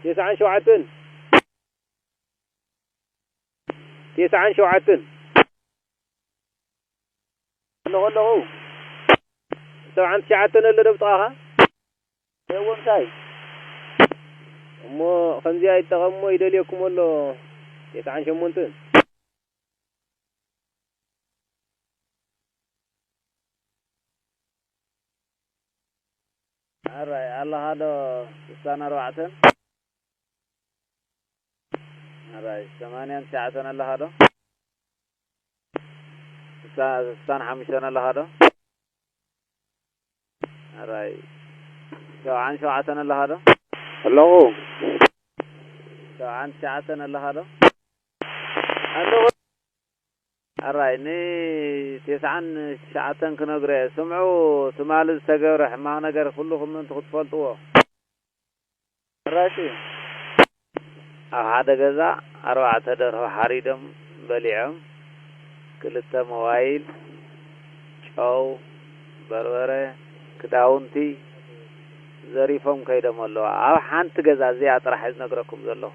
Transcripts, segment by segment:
ተስዓን ሸውዓተን። ተስዓን ሸውዓተን። ኣለኹ፣ ኣለኹ። ሰብዓን ትሽዓተን ኣሎ ዶ ብጥቓኻ? እዎ ምሳይ። እሞ ከምዚኣ ይጠቐምዎ ይደልየኩም ኣሎ። ተስዓን ሸሞንተን። ኣራይ ኣለኻ ዶ? ስሳን ኣርባዕተን። ኣራይ ሰማንያን ትሽዓተን ኣለኻ ዶ? ስሳ-፣ ስሳን ሓሙሽተን ኣለኻ ዶ? ኣራይ ሰብዓን ሸውዓተን ኣለኻ ዶ? ኣለኹ። ሰብዓን ትሽዓተን ኣለኻ ዶ? ኣለኹ። ኣራይ ንተስዓን ትሽዓተን ክነግሮ እየ። ስምዑ፣ ትማሊ ዝተገብረ ሕማቕ ነገር ኩልኹም ምእንቲ ክትፈልጥዎ። ኣራይ እሺ። ኣብ ሓደ ገዛ ኣርባዕተ ደርሆ ሓሪዶም በሊዖም፣ ክልተ ሞባይል፣ ጨው፣ በርበረ፣ ክዳውንቲ ዘሪፎም ከይዶም ኣለዉ። ኣብ ሓንቲ ገዛ እዚኣ ጥራሕ እየ ዝነግረኩም ዘለኹ።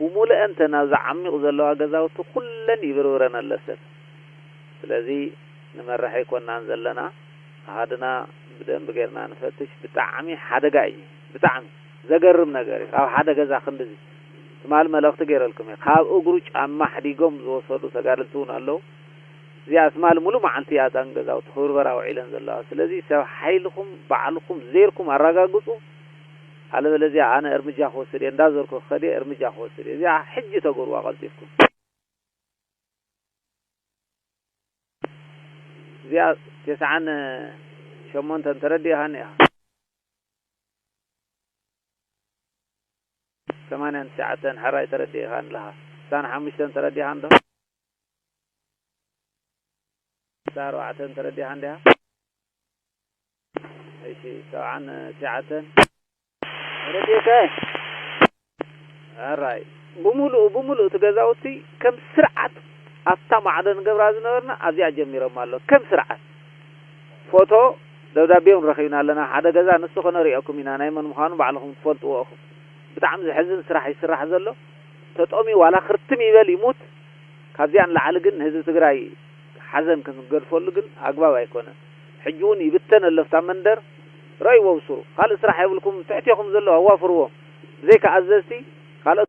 ብሙሉአን እተን ኣብዛ ዓሚቕ ዘለዋ ገዛውቲ ኩለን ይብርብረን ኣሎ ሰብ። ስለዚ ንመርሕ ኣይኮናን ዘለና፣ ኣሃድና ብደንቢ ጌርና ንፈትሽ። ብጣዕሚ ሓደጋ እዩ፣ ብጣዕሚ ዘገርም ነገር እዩ። ካብ ሓደ ገዛ ክንድዚ ትማሊ መልእኽቲ ገይረልኩም እየ። ካብ እግሩ ጫማ ኣሕዲጎም ዝወሰዱ ተጋደልቲ እውን ኣለዉ። እዚኣ ትማሊ ሙሉእ መዓልቲ እያ እተን ገዛውቲ ክብርበራ ውዒለን ዘለዋ። ስለዚ ሰብ ሓይልኹም ባዕልኹም ዜርኩም ኣረጋግጹ፣ ኣለበለዚያ ኣነ እርምጃ ክወስድ እየ፣ እንዳዞርኩ ክኸድ እየ፣ እርምጃ ክወስድ እየ። እዚኣ ሕጂ ተገብሩዋ ቀልጢፍኩም። እዚኣ ተስዓን ሸሞንተን ተረዲእኻኒ ኢኻ። ሰማንያን ትሽዓተን ሕራይ ተረዲእኻኒ ኣለኻ። ስሳን ሓሙሽተን ተረዲእኻኒ ዶ? ስሳ ኣርባዕተን ተረዲእኻኒ ዲኻ? እሺ፣ ሰብዓን ትሽዓተን። ረድኤተ። ኣራይ። ብምሉኡ፣ ብምሉኡ እቲ ገዛውቲ ከም ስርዓት ኣብታ ማዕዶ ንገብራ ዝነበርና ኣብዚኣ ጀሚሮም ኣሎ። ከም ስርዓት። ፎቶ ደብዳቤ እውን ረኺብና ኣለና። ሓደ ገዛ ንሱ ከነርእየኩም ኢና። ናይ መን ምዃኑ ባዕልኹም ትፈልጥዎ ኢኹም። ብጣዕሚ ዘሕዝን ስራሕ ይስራሕ ዘሎ። ተጠምዩ ዋላ ክርትም ይበል ይሙት፣ ካብዚኣ ንላዕሊ ግን ንህዝቢ ትግራይ ሓዘን ክንገድፈሉ ግን ኣግባብ ኣይኮነን። ሕጂ እውን ይብተን ኣሎ ኣብታ መንደር። ረእይዎ ብስሩ። ካልእ ስራሕ የብልኩም፣ ትሕቴኹም ዘለዉ ኣዋፍርዎም። ብዘይካ ኣዘዝቲ ካልኦት